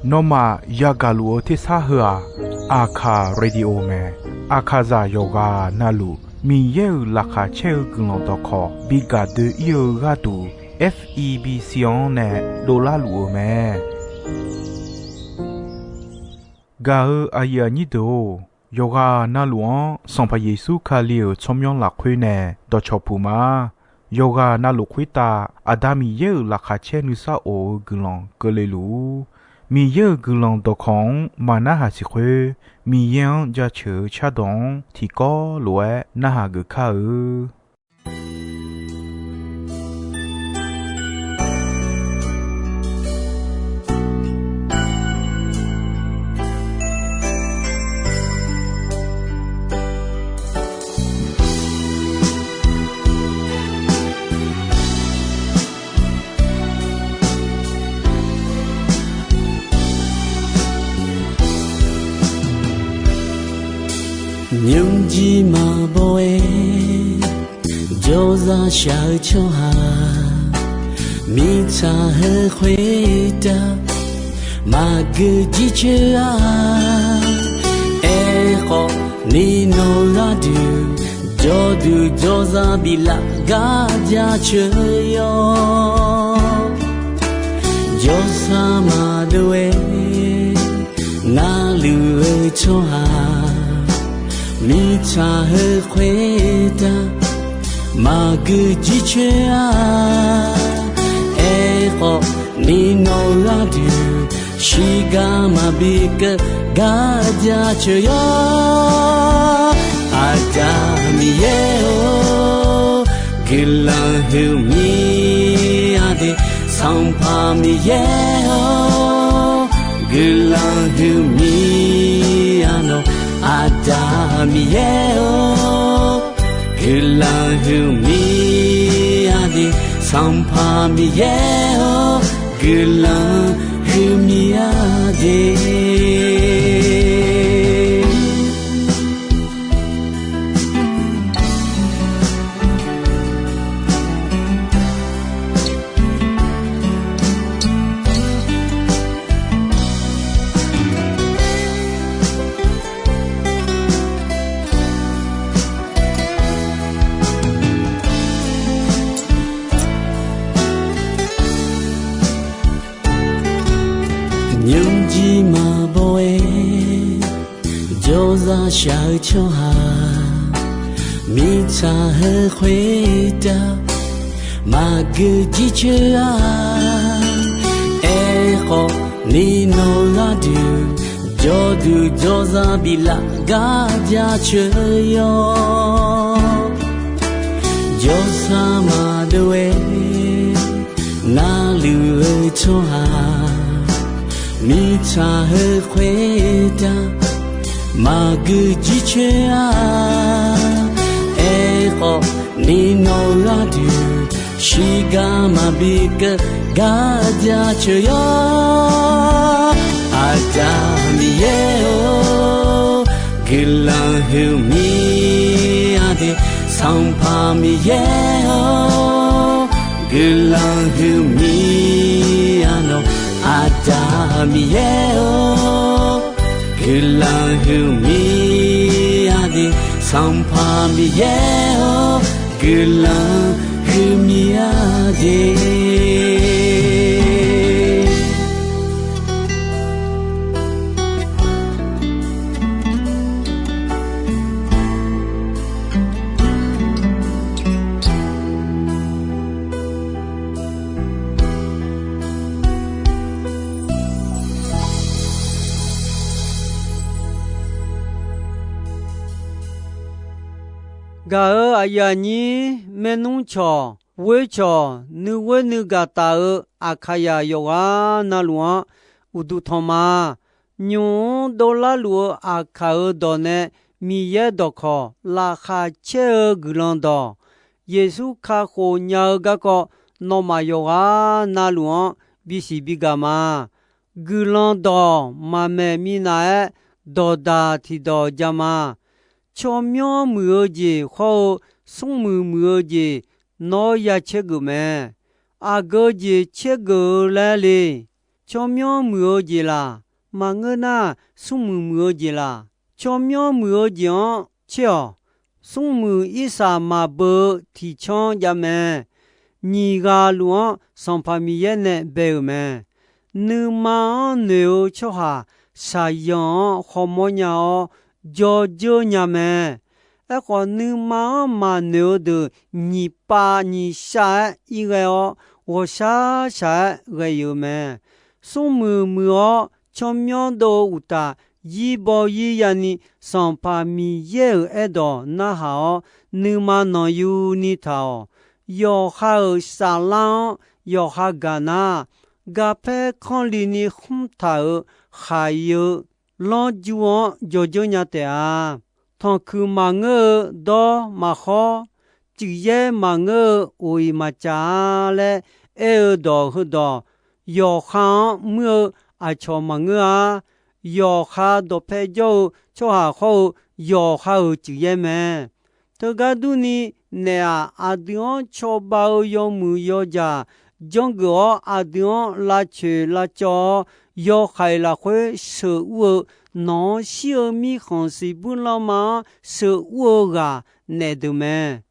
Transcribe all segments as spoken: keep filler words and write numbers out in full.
Nawmaf yagaq luf-eu tersar heu-aq, Aqkaq Radio mae. Aqkaqzaq yawqghaq navluf Miqyaer-euq laqkhaq caer-eu guiqlanq dawqkawq bi gaq doe-ir-eu gharduq, F E B C-anr nae dovlar luf-eu mae. Gaq-eu aqyuif aqnyir deuq-or, yawqghaq navluf-anr Sanqpaq Yeqsur Kali-euq tsawrmyanr lafkhoer nae dawqcawq puq ma. Yawqghaq navluf khoertav Aqda Miqyaer-euq laqkhaq caer nuisar of-eu guiqlanq keuvle luf-ur. Miqyaer-euq guiqlanq dawqkawq-anr maqnarhaq siq khoer, Miqyaer-anr jaceuq-eu cardawq-anr tiqkawv lof-aer narhaq geuf kar-eu. Nymrjir maqbaw-aer jawrzaq shaq-eu tsawrhaq, mirtsaq heu khoertav maqgeu jircoer-a. Aerkhawf, ni nawq gharduq jawrduq jawrzaq biflaf gar jaceuq yawr. Jawrsar maqdov-aer narluf-eu tsawrhaq, mirtsaq heu khoertav maqgeu jircoer-a. Aerkhawf, ni nawq gharduq shiqgar maqbi keuv gar jaceuq yawr. Aqda Miqyaer-or, guiqlanq huiqmya de. Sanqpaq Miqyaer-or, guiqlanq huiqmya nawq. Aqda Miqyaer-or, guiqlanq huiqmya de. Sanqpaq Miqyaer-or, guiqlanq huiqmya de. Nymrjir maqbaw-aer jawrzaq shaq-eu tsawrhaq, mirtsaq heu khoertav maqgeu jircoer-a. Aerkhawf, ni nawq gharduq jawrduq jawrzaq biflaf gar jaceuq yawr. Jawrsar maqdov-aer narluf-eu tsawrhaq, mirtsaq heu khoertav maqgeu jircoer-a. Aerkhawf, ni nawq gharduq shiqgar maqbi keuv gar jaceuq yawr. Aqda Miqyaer-or, guiqlanq huiqmya de. Sanqpaq Miqyaer-or, guiqlanq huiqmya nawq. Aqda Miqyaer-or, guiqlanq huiqmya de. Sanqpaq Miqyaer-or, guiqlanq huiqmya de. Gaq-euq aqyuif aqnyir, maernmr cawq, ghoer cawq, nuighoer nuigaq taf-eu Aqkaqzaq yawqghaq navluf-anr uqduq tanq ma. Nymq-mr dovlar luf-eu Aqkaq-euq dawq nae Miqyaer dawqkawq laqkhaq caer-eu guiqlanq dawq, Yeqsur kakhof nya-eu garkawv nawmaf yawqghaq navluf-anr bisiq bigaq ma. Guiqlanq dawq maqmaeq minav-aer dawqdaq tiqdawq ja ma. Tsawrmyanr muiq-eu jeq hawr-eu smrmuiq muiq-eu jeq nawr ya caer geuf mae. Aqgeu jeq caergeuf-eu laer le. Tsawrmyanr muiq-eu jeq laq, maqngeur nar, smrmuiq muiq-eu jeq laq. Tsawrmyanr muiq-eu jeq-anr caer-awq. Smrmuiq irsaq maqbeu-eu tiqcanr jav mae. Nyiq ghaq luf-anr Sanqpaq Miqyaer nae bae-euq mae. Nuima-anr noeq-eu tsawrhaq shaqzanq-anr khawmawr nya-awr, jawrjeur nya mae. Aerkhawf, nuima-anr maqnoeq-eu deuq nyiq pav nyiq shav-aer irghae-awr, ghawqshaq shaq-aer ghae-euq mae. Smrmuiq muiq-awr tsawrmyanr dov-eu uqtaf, yirbaw yir yani Sanqpaq Miqyaer-euq aerdawq narhaq-awr, nuima nanqyuni taq-awq. Yawqha-euq saflar-anr yawqha gaq nar, garpaer kanrlini khmr taq-euq khaq-eu lanrju-anr jawrjeur nya taef-a. Tanqkuiq maqngeur-eu dawr maqkhawr, cuif yaer maqngeur-eu ghoq-iq maqcaf-a laer aer-eu dawq heudawq, yawqha-anr muir-eu aqcawq maqngeur-a. Yawqha dawqpae jawr-eu tsawrhaq hawr-eu yawqha-euq cuif yaer mae. Teugar durni, naef-aq, aqdui-anr cawba-eu yawmuiq yawjaq janrgeuf-awr, aqdui-anr lavcoeq lavcawv-awr, yawhaiq lafkhoer sheuqur-eu, nawq-anr shir-eu mirkhanq siqbuir lanma-anr sheuqur-eu ghaq naef deuq mae.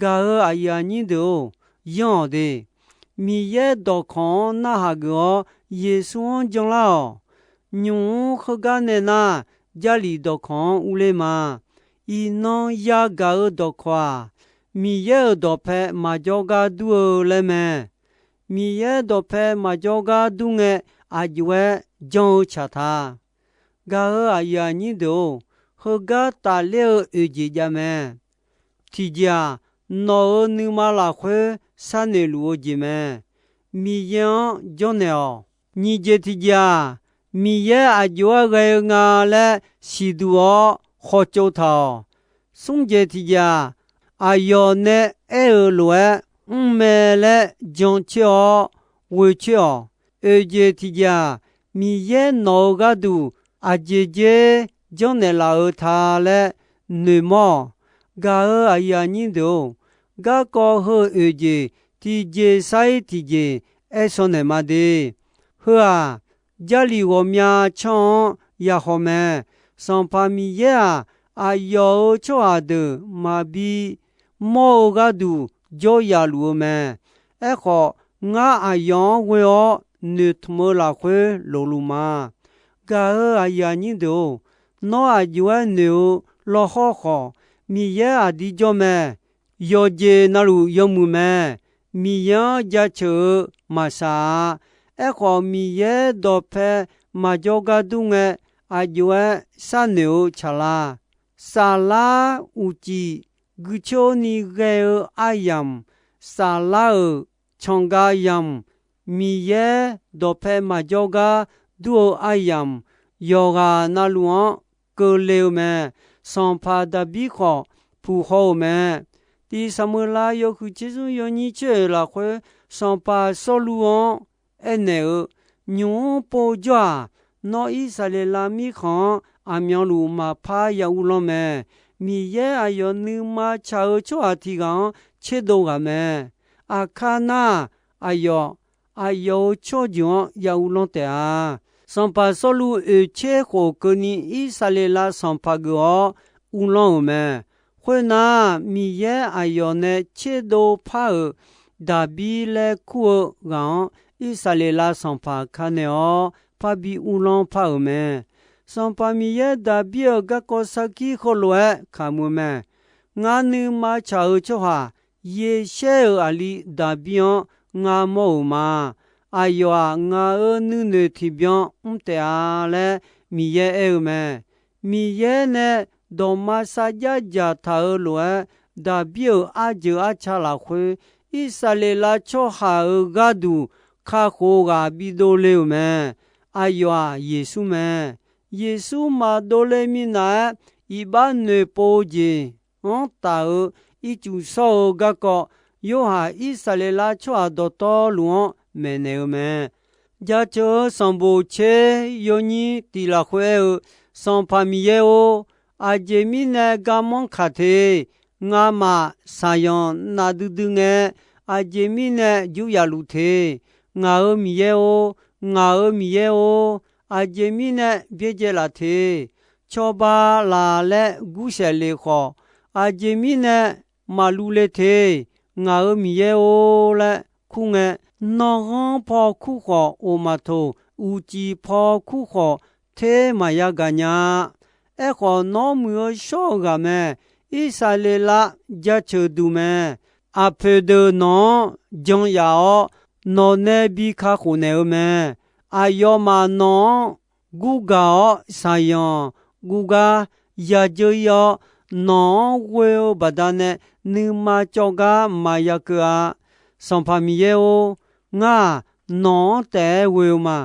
Gaq-euq aqyuif aqnyir deuq-or, yanr-awq de. Miqyaer dawqkawq-anr narhaq geuf-awr, Yeqsur-anr janlar-awq. Nymq-mr heugar nae nar, Jarlif dawqkawq-anr urler ma. Iqnan yagaq-eu dawqkawq-aq, Miqyaer-euq dawqpae maqjawr gar dur-eu laer mae. Miqyaer dawqpae maqjawr gar dur ngae, aq jov-aer janr-eu tsaq ta. Gaq-euq aqyuif aqnyir deuq-or, heugar tafler-eu oeq jeq jav mae. Tiqjeq-aq, nawq-euq nuima lafkhoer sharnoeq luf-eu jeq mae. Miqyaer-anr jawrnaeq-awq. Nyiq jeq tiqjeq-aq, Miqyaer aq jov-aer ghae-eu nga laer siqduq-awr khawtsov taq-awq. Smr jeq tiqjeq-aq, aqyawf nae aer-euq lof-aer mr mae laer jancoer-awr ghoecoer-awq. Oeq jeq tiqjeq-aq, Miqyaer nawq-eu gharduq aqjeq jer janrnaeq laf-eu ta laer noeqmawr-awq. Gaq-euq aqyuif aqnyir deuq-or, garkawv heu oeq jeq tiqjeq sar-ir tiqjeq aer shaw naeq ma de. Heu-aq, Jarlif ghawqmya canr-anr yahaw mae. Sanqpaq Miqyaer-aq, aqyawf-euq tsawrhaq deuq maqbi mawr-eu gharduq jawryaf luf-eu mae. Aerkhawf, ngar aqyawf-anr ghoe-awr noeqtmq-eu lafkhoer loqluf ma. Gaq-euq aqyuif aqnyir deuq-or, nawr aq jov-aer noeq-eu lawhawr khawf, Miqyaer aqdir jawr mae. Yawqjeq navluf yawmuiq mae. Miqyaer-anr jaceuq-eu maqsaq-a. Aerkhawf, Miqyaer dawqpae maqjawr gar dur ngae, aq jov-aer sharnoeq-eu tsaq la. Saflar uqcif guicoer ni ghae-eu aryamq, saflar-euq canqgav yamq, Miqyaer dawqpae maqjawr gar dur-eu aryamq, yawqghaq navluf-anr keuvle-eu mae. Sanqpaq Daqbir khawf, puq haw-euq mae. Tiq Saqmeuqlav yawhuiq tser smr yawnyir tser oeq lafkhoer, Sanqpaq Sawrluv-anr aernaeq-eu, Nymq-mr pov jawr-aq, nawr Irsaqleqlav mirkhanq-anr aqmyanluf maqpar ya uvlanr mae. Miqyaer aqyawf nuima tsaq-eu tsawrhaq tiq ghaq-anr tserdov ghaq mae. Aqkar nar, aqyawf, aqyawf-euq tsawrjeuq-anr ya uvlanr taef-a. Sanqpaq Sawrluv oeq tser khof keuvni Irsaqleqlav sanqpaq geuf-awr uvlanr-euq mae. Khoernar, Miqyaer aqyawf nae tserdov par-euq Daqbir laer kur-eu ghaq-anr Irsaqleqlav sanqpaq ka naeq-awr parbi uvlanr par-euq mae. Sanqpaq Miqyaer Daqbir-euq garkawv sarkir heulof-aer kamq-eu mae. Ngar nuima tsaq-eu tsawrhaq Yeqshaer-euq aqli Daqbir-anr ngar mawr-euq ma. Aqyawf-aq, ngaq-euq nuinoeq tiqbyan mr taef-a laer Miqyaer aer-eu mae. Miqyaer nae dawqma sarjax dzaqtaq-euq lof-aer, Daqbir-euq arjeuq arca lafkhoer, Irsaqleqlav tsawrhaq-euq gharduq kakhof-eu ghaq bidov le-euq mae. Aqyawf-aq, Yeqsur mae. Yeqsur maqdov le minav-aer, iqbax noeqpov-eu jeq anr taf-euq ircuf shawr-eu garkawv, Yorhaq Irsaqleqlav tsawrhaq dawqtawvluf-anr maeqnaeq-eu mae. Jaceuq-eu sanqbof tser yawnyir tiq lafkhoer aer-eu, Sanqpaq Miqyaer-or, aqjeq mirnae garmanr kaq te. Ngamaf saqyanq nafdui dui ngae, Aqjeq mirnae jur yaf luf te. Ngaq-euq Miqyaer-or, ngaq-euq Miqyaer-or, aqjeq mirnae byaerdzae laf te. Cawba laq laer gursaef lef khawf, aqjeq mirnae maqluv le te. Ngaq-euq Miqyaer-or laer kur ngae, nanrghanr paw kur khawf oq maqtoq, uqcif paw kur khawf ter maqya gaq nya-a. Aerkhawf, nawr muiq-eu shawr-eu ghaq mae. Irsaqleqlav jaceuq duq mae. Aqpoeq deuq nawq-anr jan yaf-awr, nawq nae bi kakhof naeq-eu mae. Aqyawfmaf nawq-anr gurgaq-awr, saqyanq guvgar yadzeur ir-awr, nawq-anr ghoe-eu baqdanae nuima cawv gar maqya keuv-a. Sanqpaq Miqyaer-or, ngar-aq, nawq-anr taef-aer ghoe-eu ma.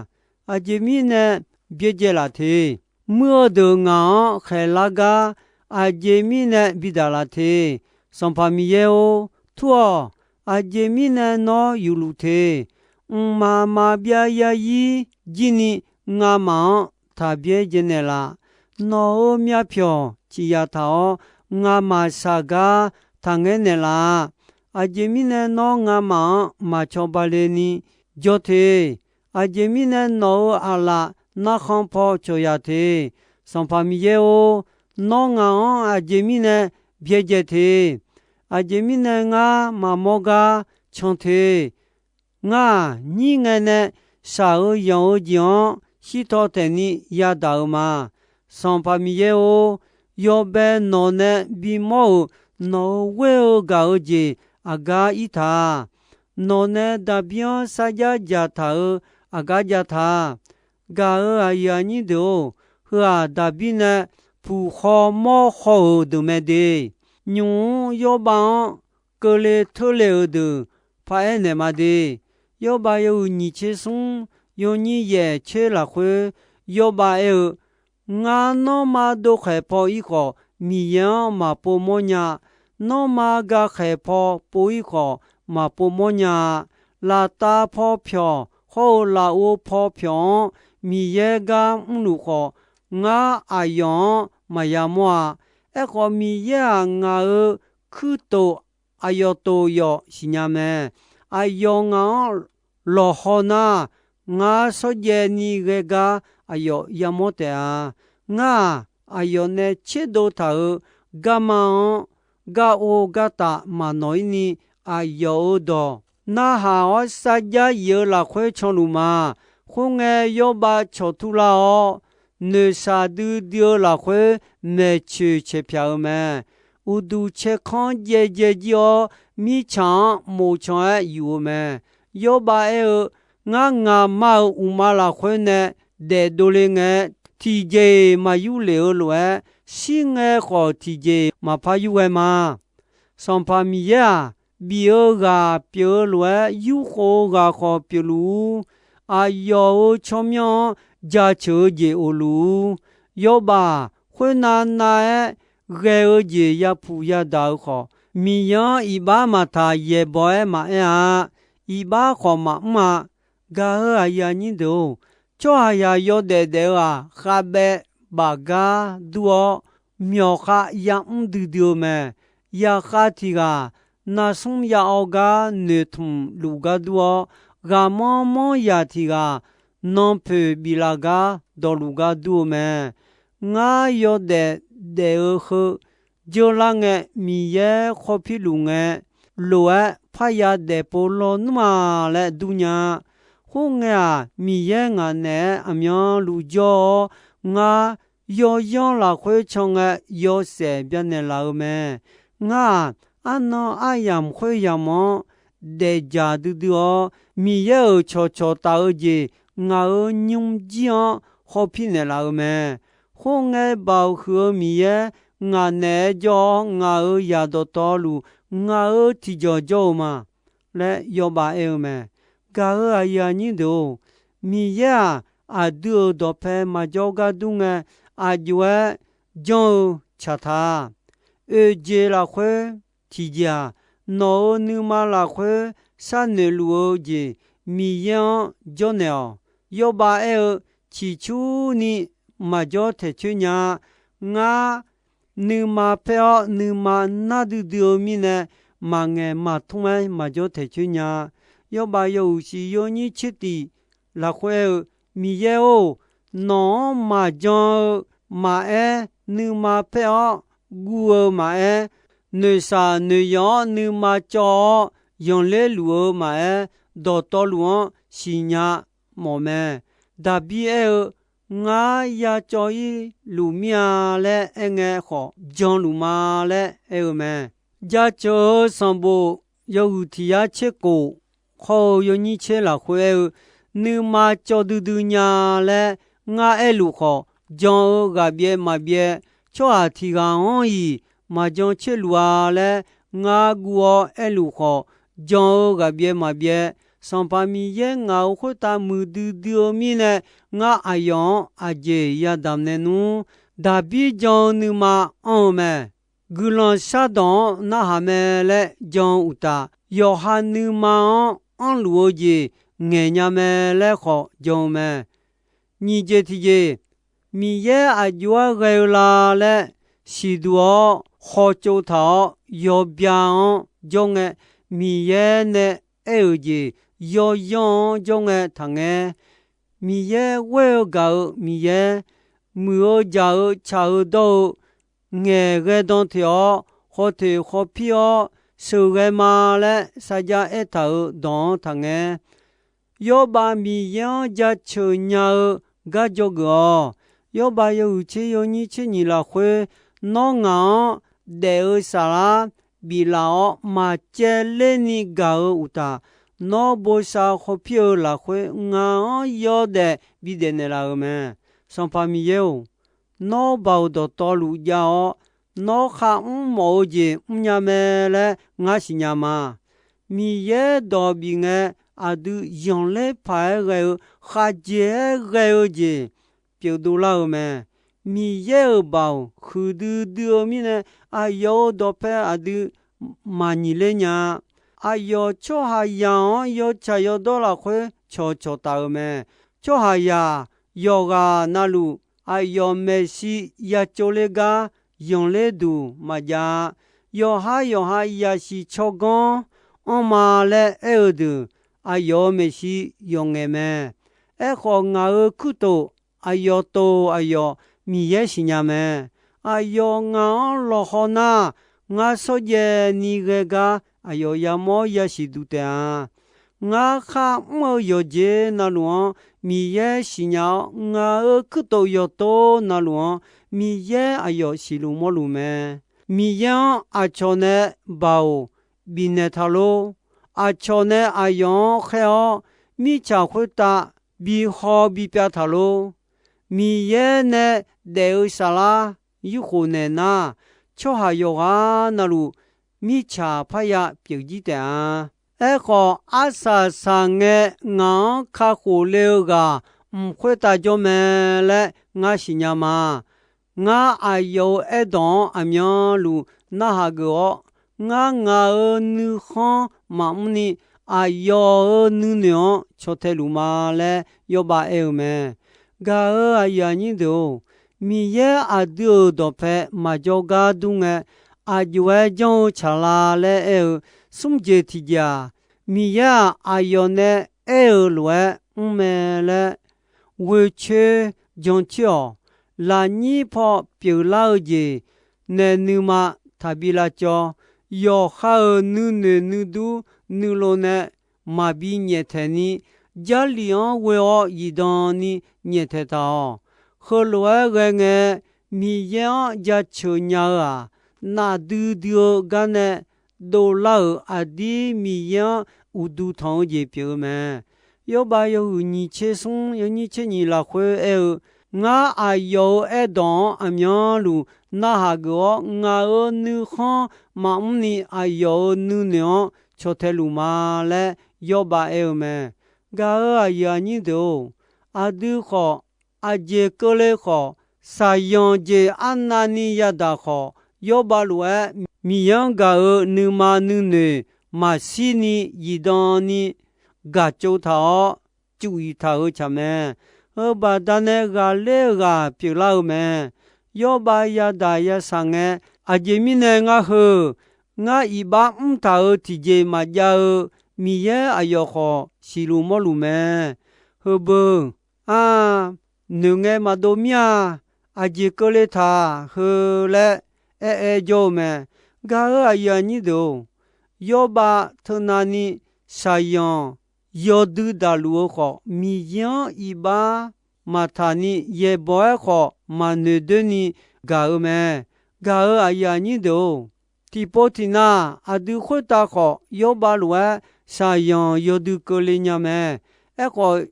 Aqjeq mirnae byaerdzae laf te. Muir-eu deuq ngaq-anr khaeqlar gar, aqjeq mirnae bidaq laf te. Sanqpaq Miqyaer-or, tur-awq. Aqjeq mirnae nawr yufluf te. Mqmaq maqbyav yaryir jirni ngamaf-anr taq byaerdzae naeqlaf. Nawq-euq myavpyawq ciqyaf taq-awr, ngamaf shaq gar taqngaer naeqlaf-a. Aqjeq mirnae nawr ngamaf-anr maq cawba le ni jawr te. Aqjeq mirnae nawq-euq aqlaf narkhan paw cawq yaf te. Sanqpaq Miqyaer-or, nawr ngaq-anr aqjeq mirnae byaerdzae te. Aqjeq mirnae ngar maqmawr gar can te. Ngar-aq, nyir ngae nae shaq-eu yanq-eu jeq-anr shirtaw taeqni yadaq-eu ma. Sanqpaq Miqyaer-or, yawbae nawq nae bimawr-euq nawq-euq ghoer-eu gaq-eu jeq aqgar ir taq. Nawq nae Daqbir-anr sarjax dzaqtaq-euq aqgar jav taq. Gaq-euq aqyuif aqnyir deuq-or, heu-aq Daqbir nae puq khaw mawr khaw-euq deuq mae de. Nymq-mr Yawrbav-anr keuvle teurle-euq deuq paraer naeq ma de. Yawrbav yawhuiq nyiq tser smr, yawnyir yaeq tser lafkhoer, Yawrbav aer-eu, Ngar nanrma dovkhaeq paw ir khawf, Miqyaer-anr maqpov mawrnya. Nanrma gakhaeq paw pov ir khawf, maqpov mawrnya-a. Laftav paw pyawq hawr-eu lafov paw pyawq-anr Miqyaer gar mrluf khawf, ngar aqyawf-anr maqya mawr-a. Aerkhawf, Miqyaer-aq, ngaq-euq kuirtof aqyawf tof yawf siqnya mae. Aqyawf ngaq-anr lawqhaw nar, ngar shawrjaev ni ghae gar aqyawf yamawr taef-a. Ngar-aq, aqyawf nae tserdov taq-euq garma-anr gar ov gar taf maqnawq ir ni, aqyawf-euq dawq narhaq-awr sarjax yif-eu lafkhoer canluf ma. Khoerngae, Yawrbav cawqtur lar-awr, noeqshaq duidui-eu lafkhoer maeqtsoeq caeq pyaq-eu mae. Uqduq caerkanr jaev jaev jir-awr, mirtsaq-anr mof can-aer yuf-eu mae. Yawrbav aer-eu, Ngar ngaqma-euq uqma lafkhoer nae daef dovle ngae, tiqjeq-iq maq yur lef-eu lof-aer, shirngae khawf tiqjeq-iq maqpar yur ghae ma. Sanqpaq Miqyaer-aq, bif-eu ghaq pyeuf-eu lof-aer, yurkhof-eu ghaq khawf pyeufluf-ur. Aqyawf-euq tsawrmyanr-anr jaceuq-eu jeq of luf-ur. Yawrbav-aq, khoernav nav-aer ghae-eu jeq yapuq yadaq-eu khawf, Miqyaer-anr iqbax maqtaq yaeqbawq-aer maqaer-a. Iqbax khawf maqmr-a. Gaq-euq aqyuif aqnyir deuq-or, tsawrhaqzaq yawdaef daef-eu-aq, khavbaev bafgar dur-awr, myawqkhav yamr duidui-eu mae. Zaqkhav tiq ghaq narsmr ya awv gar noeqtmq luf gar dur-awr, ghaqmanr manr zaq tiq ghaq nanpoeq biflaf gar dawqluf gar dur-eu mae. Ngar yawdaef daef-eu heu dzeur lar ngae, Miqyaer khawr pirluf ngae, lof-aer parya daefpov lawnmr-a laer dur nya-a. Khoerngae-aq, Miqyaer ngaq naeq-aer aqmyanluf jawr-awr, ngar yawyanr lafkhoer can ngae yawshaef byanaeq laf-eu mae. Ngar-aq, arnan aryamq khoeryamq-anr daefdzaq duidui-awr, Miqyaer-euq cawqcawq taf-eu jeq ngaq-euq nymrjir-anr hawpir naeqlaf-eu mae. Khoerngae, Baoq huiq-eu Miqyaer ngaq naeq-aer jawr-awr, ngaq-euq zaq dawqtawvluf ngaq-euq tiqjawq jawr-eu ma laer Yawrbav aer-eu mae. Gaq-euq aqyuif aqnyir deuq-or, Miqyaer-aq, aqdui-euq dawqpae maqjawr gar dur ngae, aq jov-aer janr-eu tsaq ta. Oeq jeq lafkhoer tiqjeq-aq, nawq-euq nuima lafkhoer sharnoeq luf-eu jeq Miqyaer-anr jawrnaeq-awq. Yawrbav aer-eu, ciqcurni maqjawr taeq coer nya-a. Ngar nuima paer-awr nuima nar duidui-eu mirnae, maqngaeq maqtmr-aer maqjawr taeq coer nya. Yawrbav yawhuiq shiq yawnyir tser tiq lafkhoer aer-eu, Miqyaer-or, nawq-anr maqjan-eu maqaer, nuima paer-awr guv-eu maqaer, noeqshaq noeqyawq-anr nuima cawv-awr yanqler luf-eu maqaer, dawqtawvluf-anr siqnya mawf mae. Daqbir aer-eu, Ngar ya cawv-ir luf mir-a laer aerngae khawf, janluf ma laer aer-eu mae. Jaceuq-eu sanqbof yawhuiq tiq yar tser khof, khawr-eu yawnyir tser lafkhoer aer-eu, Nuima cawv duidui nya laer ngar aerluf khawf, jan-eu ghaqbyaev maqbyaev, tsawrhaq tiq ghaq-anr-iq maqjan tser luf-a laer ngar guv-awr aerluf khawf, jan-eu ghaqbyaev maqbyaev, Sanqpaq Miqyaer ngaq-euq khoertav muiqdui dui-eu mirnae, ngar aqyawf-anr aqjeq yadamq nae nmr. Daqbir jan-eu nuima anr-eu mae. Guiqlanq shardawq-anr narhaq mae laer jan-eu uqtaf, yawqha nuima-anr anrluf-eu jeq ngaeqnya mae laer khawf jan-eu mae. Nyiq jeq tiqjeq, Miqyaer aqjox-aer ghae-eu la laer siqduq-awr khawtsov taq-awr yawbya-anr jawr ngae, Miqyaer nae aer-euq jeq yawyanr-anr jawr ngae taqngaer. Miqyaer ghoer-eu gaq-eu Miqyaer, muiq-eu jaq-eu tsaq-eu dawr-eu, ngaeqghae dan teq-awr khawteq khawpir-awr sheuqghae ma laer sarjax aertaq-euq dawq-anr taqngaer. Yawrbav Miqyaer-anr jaceuq nya-eu gar dzawgeuf-awq. Yawrbav yawhuiq tser yawnyir tser nyiq lafkhoer, nawr ngaq-anr daef-eu saflar biflaf-awr maqcaevler ni gaq-eu uqtaf, nawr bosav khawpir-eu lafkhoer ngaq-anr yawdaef bidaef naeqlaf-euq mae. Sanqpaq Miqyaer-or, nawr baoq dawqtawvluf jav-awr, nawr kharmr mawf-eu jeq mrnya mae laer ngar siqnya ma. Miqyaer dawq bif ngae, aqdui yanqler paq-aer ghae-eu, khavjeq-aer ghae-eu jeq pyeuf dovlar-eu mae. Miqyaer-euq baoq huiqdui dui-eu mirnae, aqyawf-euq dawqpae aqdui maqnyiq ler nya-a. Aqyawf tsawrhaqzaq-anr yawtsaq yawdawr lafkhoer cawqcawq taf-euq mae. Tsawrhaqzaq yawqghaq navluf, aqyawf maeqshi yacov ler gar yanqler duq maqjav-a. Yawqhar yawqha yaqsiq tsawrganr anrma laer aer-eu deuq, aqyawf-euq maeqshi yawqngaef mae. Aerkhawf, ngaq-euq kuirtof aqyawf tof aqyawf Miqyaer siqnya mae. Aqyawf ngaq-anr lawqhaw nar, ngar shawrjaev ni ghae gar aqyawf yamawr yasiq duq taef-a. Ngar kharmr-eu yawqjeq navluf-anr Miqyaer siqnya-awr, ngaq-euq kuirtof yawqtov navluf-anr Miqyaer aqyawf siqluf mawrluf mae. Miqyaer-anr aqcawq nae baoq bifnaeq taq lor. Aqcawq nae aqyawf-anr khaer-awr, mirtsaq khoertav bihaw bipyav taq lor. Miqyaer nae daef-eu saflar yurkhof naeq nar, tsawrhaq yawqghaq navluf mirtsaq parya pyeuf jir taef-a. Aerkhawf, arsaq saqngae ngaq-anr kakhof le-eu ghaq mq khoertav jawr mae laer ngar siqnya ma. Ngar aqyawf-euq aerdawq-anr aqmyanluf narhaq geuf-awr, ngar ngaq-euq nuikhanr maqmr ni aqyawf-euq nuinoeq-anr caw tae luf ma laer Yawrbav aer-eu mae. Gaq-euq aqyuif aqnyir deuq-or, Miqyaer aqdui-euq dawqpae maqjawr gar dur ngae, aqjox-aer janr-eu tsaqla laer aer-eu smr jeq tiqjeq-aq, Miqyaer-aq, aqyawf nae aer-euq lof-aer mr mae laer ghoecoer jancoer-awq. Lafnyir paw pyeuflar-eu jeq nae nuima taqbi lavcawv. Yawqha-euq nuinoeq nuidur nuilov nae maqbi nyaeftaeq ni, Jarlif-anr ghoe-awr zifdan ni nyaeftaeq taq-awq. Heulof-aer ghae ngae, Miqyaer-anr jaceuq nya-eu-aq, nafdui dui-eu gar nae dovlar-euq aqdir Miqyaer-anr uqduq tanq-eu jeq pyeuf-eu mae. Yawrbav yawhuiq nyiq tser smr yawnyir tser nyiq lafkhoer aer-eu, Ngar aqyawf-euq aerdawq-anr aqmyanluf narhaq geuf-awr, ngaq-euq nuikhanr maqmr ni aqyawf-euq nuinoeq-anr caw tae luf ma laer Yawrbav aer-eu mae. Gaq-euq aqyuif aqnyir deuq-or, aqdui khawf, aqjeq keuvle khawf, saqyanq jeq arnavni yadaq khawf, Yawrbav lof-aer Miqyaer-anr gaq-euq nuima nuinoeq maqshir ni zifdan ni gaq tsov taq-awr cuf-iq taq-euq tsaq mae. Heu baqdanae ghaqler-eu ghaq pyeuflar-eu mae. Yawrbav yadaq yasaq ngae, aqjeq mirnae ngar heu Ngar iqbax mrtaq-euq tiqjeq maqjav-eu Miqyaer aqyawf khawf siqluf mawrluf mae. Heubeu, a, noeqngae maqdov mir-a. Aqjeq keuvle taq heu laer aer-aer jawr-eu mae. Gaq-euq aqyuif aqnyir deuq-or, Yawrbav teunavni shaqzanq yawdui daqluf-eu khawf, Miqyaer-anr iqbax maqtaq ni yaeqbawq-aer khawf maqnoeq doeni gaq-eu mae. Gaq-euq aqyuif aqnyir deuq-or, tiqpov tiqnav aqdui khoertav khawf Yawrbav lof-aer shaqzanq yawdui keuvle nya mae. Aerkhawf,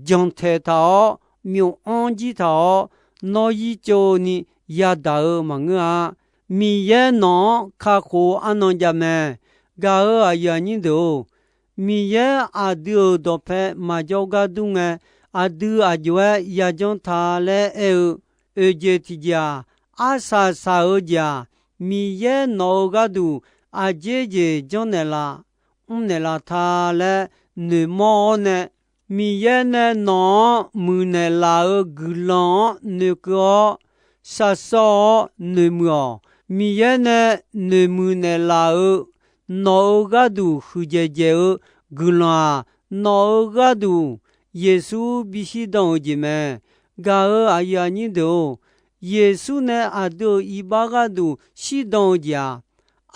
janqtaeq taq-awr, myof-anr jir taq-awr, nawr yir tsov ni yadaq-eu maqngeur-a. Miqyaer nawq-anr kakhof-eu arnan jav mae. Gaq-euq aqyuif aqnyir deuq-or, Miqyaer aqdui-euq dawqpae maqjawr gar dur ngae, aqdui aqjox-aer yajanr ta laer aer-eu, oeq jeq tiqjeq-aq, arsaq saq-eu jeq-aq, Miqyaer nawq-euq gharduq aqjeq jeq janrnaeq laf, mrnaeq laf ta laer noeqmawr-awr nae, Miqyaer nae nawq-anr muiqnaeq laf-euq guiqlanq-anr noeqkeuv-awr, shaqshawr-awr noeqmuiq-awq. Miqyaer nae noeqmuiq naeqlaf-euq nawq-euq gharduq huiqdzaeq dzaeq-eu guiqlanq-aq, nawq-euq gharduq Yeqsur bishir dan-eu jeq mae. Gaq-euq aqyuif aqnyir deuq-or, Yeqsur nae aqdui-euq iqbax gharduq shirdan-eu jeq-aq,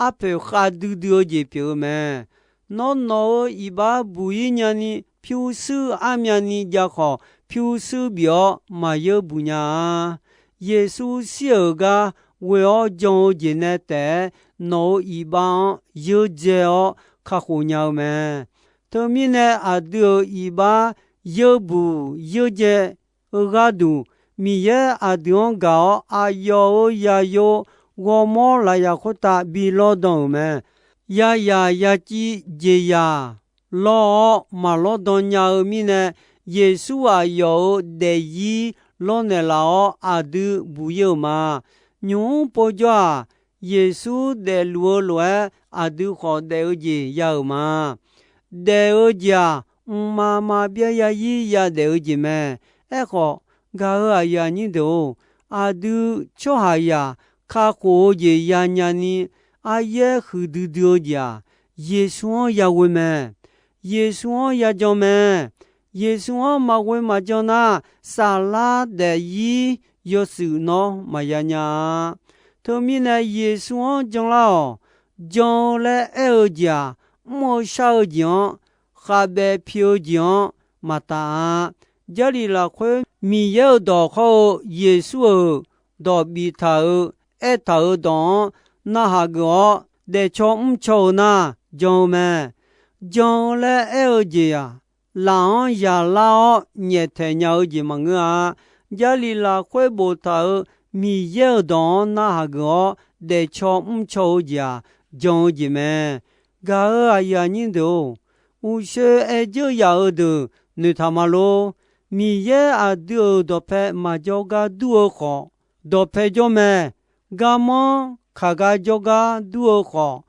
arpoeq khavdui dui-eu jeq pyeuf-eu mae. Nawr nawq-euq iqbax buq-ir nyani pyurshuir armyavni jav khawf, pyurshuir bif-awr maqyeur buq nya-a. Yeqsur shir-euq gar ghoe-awr jan-eu jeq nae taef-aer, nawq-euq iqbax-anr yeur dzae-awr kakhof nya-eu mae. Teumirnae, aqdui-euq iqbax yeur buq yeur dzae-eu gharduq, Miqyaer aqdui-anr gaq-awr aqyawf-euq zaqyo ghawrmawr lafyaq khoertav bi lawrdan-euq mae. Yazaq yaciv jeqzaq lawr-awr maqlawrdan nya-eu mirnae, Yeqsur aqyawf-euq daefzir lawrnaeq laf-awr aqdui buq-ir-euq ma. Nymq-mr povjawr-aq, Yeqsur daefluf-eu lof-aer aqdui khawf daef-eu jeq ya-euq ma. Daef-eu jeq-aq, mqmaq maqbyav zarzir yadaef-eu jeq mae. Aerkhawf, gaq-euq aqyuif aqnyir deuq-or, aqdui tsawrhaqzaq kakhof-eu jeq yanya ni, aryaer huiqdui dui-eu jeq-aq, Yeqsur-anr yaghoe mae. Yeqsur-anr yajan mae. Yeqsur-anr maqghoe maqjan nar, saflar daefzir yawshuif nawr maqya nya-a. Teumirnae Yeqsur-anr janlar-awq. Jan-eu laer aer-eu jeq-aq, mr-eu shar-eu jeq-anr, khavbaev pi-eu jeq-anr maqtaf-a. Jarlif lafkhoer Miqyaer-euq dawq khawr-eu Yeqsur-euq dawq biftaq-euq aertaq-euq dawq-anr narhaq geuf-awr daefcaw mrcaw-eu nar jan-eu mae. Jan-eu laer aer-eu jeq-aq, laf-anr zaqlar-awr nyaeftaeq nya-eu jeq maqngeur-a. Jarlif lafkhoer boftaq-euq Miqyaer-euq dawq-anr narhaq geuf-awr daefcaw mrcaw-eu jeq-aq, jan-eu jeq mae. Gaq-euq aqyuif aqnyir deuq-or, uqshoe aer dzeur yaf-eu deuq noeqtaq ma lor. Miqyaer aqdui-euq dawqpae maqjawr gar dur-eu khawf, dawqpae jawr mae. Garmanr kaq gar jawrgar dur-eu khawf,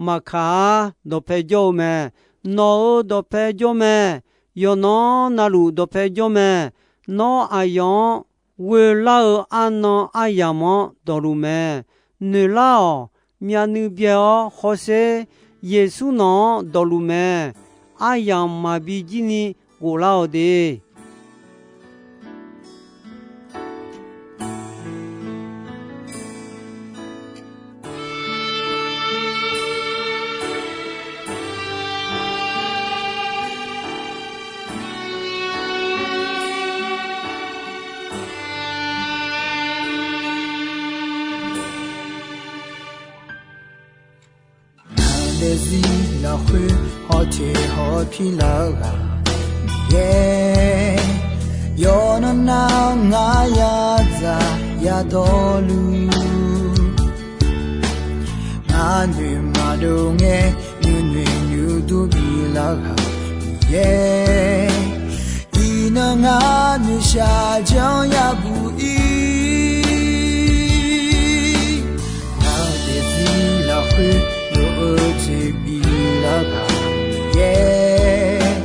maqkaq-ar dawqpae jawr-eu mae. Nawq-euq dawqpae jawr mae. Yawqnan navluf dawqpae jawr mae. Nawr aqyawf-anr ghoelar-eu arnan aryamq-anr dawqluf mae. Noeqlar-awq. Myavnuiv byae-awr hawsher. Yeqsur nawq-anr dawqluf mae. Aryamq maqbi jir ni ghoflar-awq de. Ngaq daefzir lafkhoer hawteq hawpir lar-eu ghaq Miqyaer, yawqnan nar ngar yadzaq yadawrluf, ngar noeqma dov ngae nuinoeq nuidur bilar ghaq Miqyaer, iqnan ngar noeqshaq janr yabuq ir. Ngaq daefzir lafkhoer lof-eu jeq bilar ghaq Miqyaer,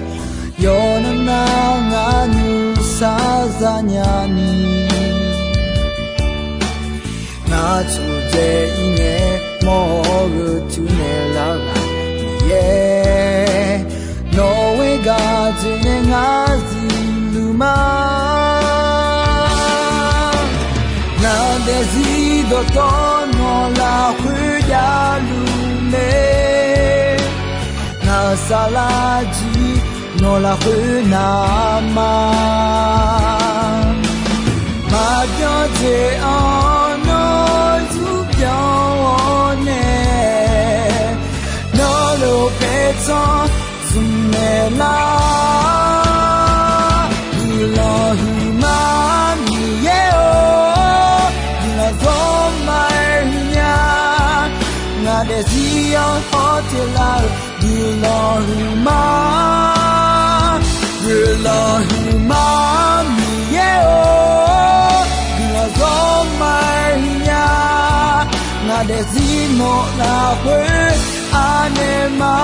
yawqnan nar ngar nuisar zanya ni, ngar tsofdzae ir ngae mawr-eu teunaeq Nawq-eu gaqjeq nae ngar zifluf ma. Ngaq daefzir dawqtawv nawq lafkhoer javluf mae. Ngaq-euq saflar jir nawq lafkhoer nav ma. Maqbyan jeq-anr nawr zurpyanq-awr nae, nawr lof paertsanr zmqmaeq lar. Guiqlanq huiqma Miqyaer-or, guiqlanq zawrma-aer huiqnya. Ngaq daefzir-anr hawteq lar-eu guiqlanq huiqma. Guiqlanq huiqma Miqyaer-or, guiqlanq zawrma-aer huiqnya. Ngaq daefzir nawq lafkhoer anaeq ma.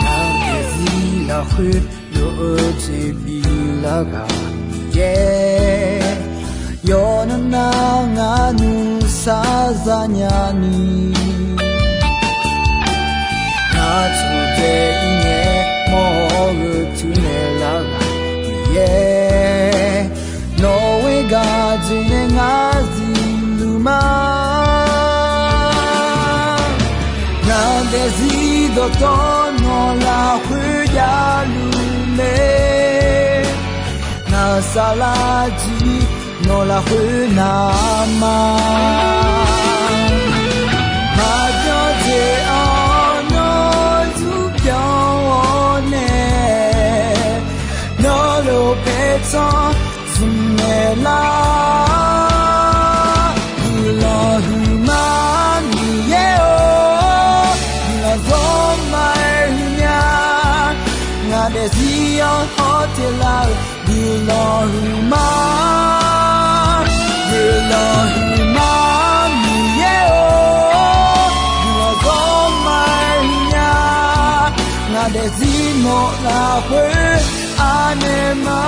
Ngaq daefzir lafkhoer yawf-eu jeq biflar ghaq Miqyaer, yawqnan nar ngar nuisar zanya ni. Ngaq tsuif daef-ir ngae mawr-eu teunaeq lar ghaq Miqyaer, nawq-eu gaqjeq nae ngar zifluf ma. Ngaq daefzir dawqtawv nawq lafkhoer javluf mae. Ngaq-euq saflar jir nawq lafkhoer nav ma. Maqbyan jeq-anr nawr zurpyanq-awr nae, nawr lof paertsanr zmqmaeq lar. Guiqlanq huiqma Miqyaer-or, guiqlanq zawrma-aer huiqnya. Ngaq daefzir-anr hawteq lar-eu guiqlanq huiqma. Guiqlanq huiqma Miqyaer-or, guiqlanq zawrma-aer huiqnya. Ngaq daefzir nawq lafkhoer anaeq ma.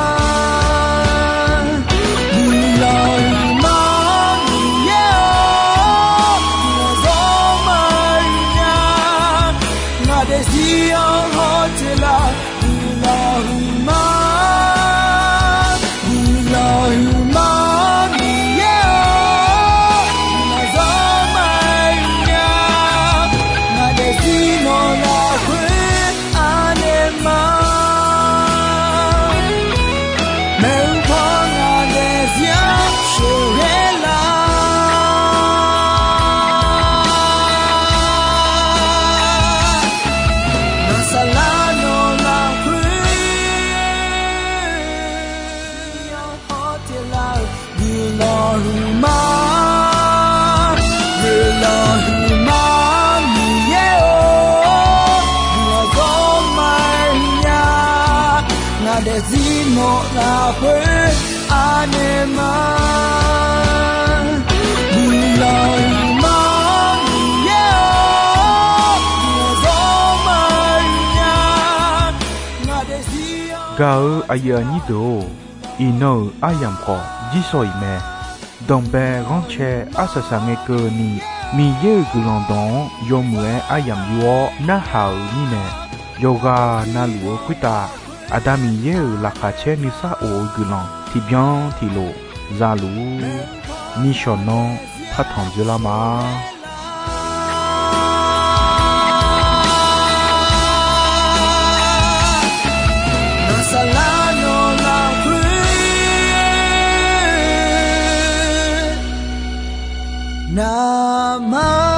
Guiqlanq huiqma Miqyaer-or, guiqlanq zawrma-aer huiqnya. Ngaq daefzir-anr hawteq lar-eu guiqlanq huiqma. Guiqlanq huiqma Miqyaer-or, guiqlanq zawrma-aer huiqnya. Ngaq daefzir nawq lafkhoer anaeq ma. Maeqhu paw ngaq daefzir-anr sheuqghae lar. Ngaq saflar nawq lafkhoer hawteq lar-eu guiqlanq huiqma. Guiqlanq huiqma Miqyaer-or, guiqlanq zawrma-aer huiqnya. Ngaq daefzir nawq lafkhoer anaeq ma. Guiqlanq huiqma Miqyaer-or, guiqlanq zawrma-aer huiqnya. Ngaq daefzir-anr Gaq-eu aqyuif aqnyir deuq-or, iqnan-euq aryamq khawf jirsawq iq mae. Danqbae ghanrcae arsaq saq ngae keuvni, Miqyaer-euq guiqlanq dawq-anr yawmuiq-aer aryamq yur-awr narhaq-euq mirnae, yawqghaq navluf-eu khoertav Aqda Miqyaer-euq laqkhaq caer nuisar of-eu guiqlanq tiqbyan tiqlof za luf-ur. Nishawq nanr partanq dzoerlar ma. Ngaq saflar nawq lafkhoer navma.